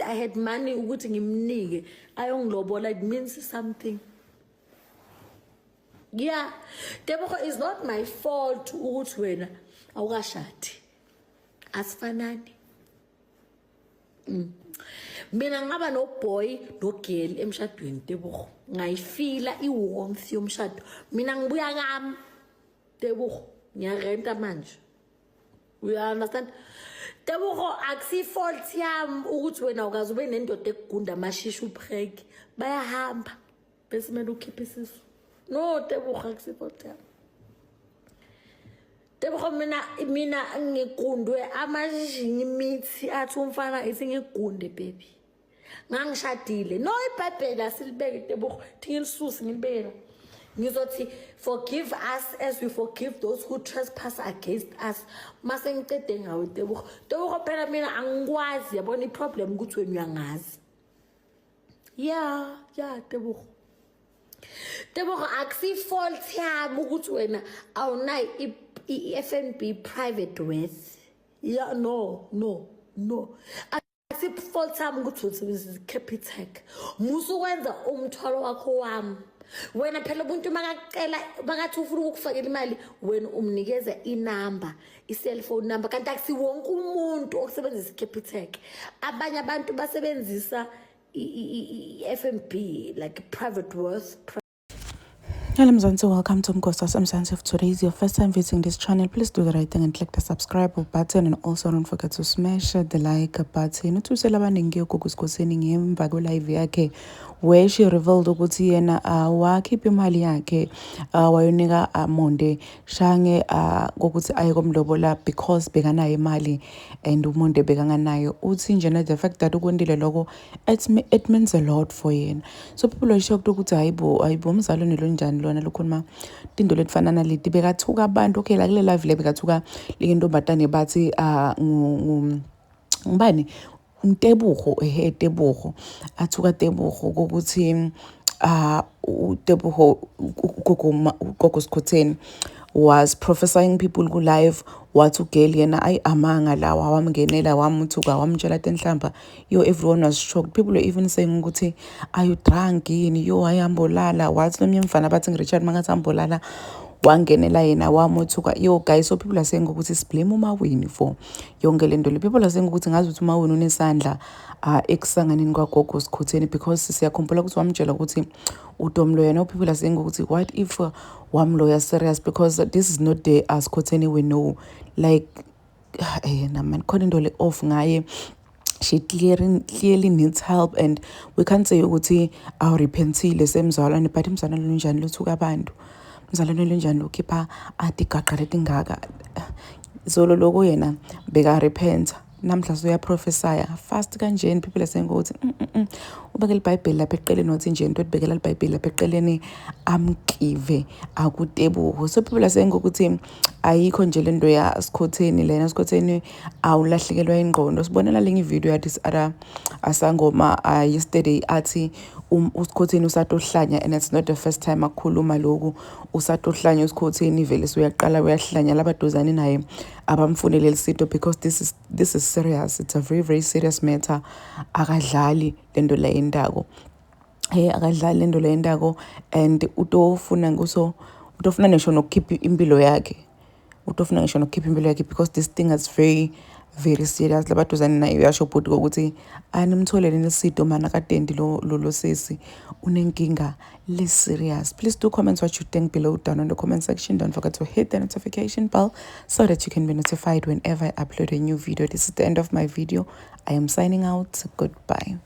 I had money ukuthi ngimnike ayongilobola, it means something. Yeah, Tebogo, is not my fault ukuthi wena awukashadi. Asifanani. Mina ngaba no boy no girl emshadweni, Tebogo. Ngayifila i-warmth yomshado. Mina ngibuya kami, Tebogo, ngiyarenta manje. You understand? Tebogo, akusi fault yami ukuthi wena ukaze ube nendoda ekugunda amashisha upreg. Bayahamba. Bese kumele ukhiphe isisu. No, Tebogo, akusi fault yami. Tebogo, mina ngigundwe amashishi, ngimithi athi umfana ithi ngigunde, baby. Ngangishadile. No, iBhayibheli asilibeke, Tebogo. Thi ngilisuse ngilibeke la. Ngizothi, "Forgive us as we forgive those who trespass against us." Mase ngicede ngawe, Tebogo. Tebogo, phela mina angikwazi, yabona i-problem ukuthi wena uyangazi. Yeah, Tebogo. Tebogo, akusi fault yami ukuthi wena awunayo i-FNB private wealth. Yeah, no, no, no. Akusi fault yami ukuthi usebenzisa Capitec. Musu kwenza umthwalo wakho wami. Wena phela umuntu makakucela, makathi ufuna ukukufakela imali, wena umnikeza inamba, i-cellphone number, kanti akusi wonke umuntu okusebenzisa iCapitec. Abanye abantu basebenzisa i-FNB, like private wealth. Hello Mzansi, welcome to Mgosa Mzansi. If today is your first time visiting this channel, please do the right thing and click the subscribe button and also don't forget to smash the like button. Uthusela abaningi uGogo Skhotheni ngemva kwe-live yakhe where she revealed ukuthi yena wakhipha imali yakhe wayonika Monde Shange kokuthi aye komlobola because bekanayo imali and uMonde bekanganayo. Uthi njena the fact that ukwendile lokho, it means a lot for yena. So people are shocked ukuthi hayibo, hayibo, umzalwane lo njani lona lokhuluma tinto letifana naleti. Bekathuka abantu, okay, la kule live le bekathuka le ntombazane bathi ngubani, uNtebogo, ehe, Tebogo, athuka Tebogo kokuthi uTebogo, uGogo Skhotheni was prophesying people ku live, wathi ugirl yena ayi amanga lawa, wamngenela, wamthuka, wamtshela tinhlamba. Yo, everyone was shocked. People were even saying ukuthi, "Are you drunk yini? Yo, ayambolala." Wathi nomnye mfana bathi ngiRichard mangathi ambolala, wangenela yena, wamuthuka. Yo guys, so people are saying ukuthi siblame uMawini for yonke lento le. People are saying ukuthi ngazi ukuthi uMawini unesandla ekusanganeni kwaGogo Skhotheni because siyakhumbula ukuthi wamtshela ukuthi udomlo yena. People are saying ukuthi what if wamloya serious, because this is not the Skhotheni we know. Like, yena man, khona into le off ngaye. She clearly needs help and we can't say ukuthi awurepentile semzalwane, but imzalwane lonjani lothuka abantu? Mzalwane lonjani lokhipha atigaqa letingaka zolo loko yena bekarepenta, namhla soyaprophesaya fast kanjeni? People are saying ukuthi ubekela iBhayibheli lapha eqeleni, wathi nje into etibekela iBhayibheli lapha eqeleni amkive akuTebogo. So people are saying ukuthi ayikho nje lento ya Sikhotheni lena. Sikhotheni awulahlekelwa ingqondo. Sibonela lenye ivideo ya this other asangoma yesterday athi uSikhotheni usatohlanya, and it's not the first time akhuluma lokhu. Usatohlanya uSikhotheni vele, suyaqala uyahlanya. Labaduzane naye abamfunele lisito because this is serious. It's a very, very serious matter. Akadlali lento la yendako, hey, akadlali lento la yendako and utofuna nguso utofuna ngisho nokukhipha impilo yakhe, utofuna ngisho nokukhipha impilo yakhe because this thing is very, very serious. Labaduzane naye uyasho bhuti kokuthi animtholele nesito mana katendi lo sesi unenkinga le serious. Please do comment what you think below down in the comment section. Don't forget to hit the notification bell so that you can be notified whenever I upload a new video. This is the end of my video. I am signing out. Goodbye.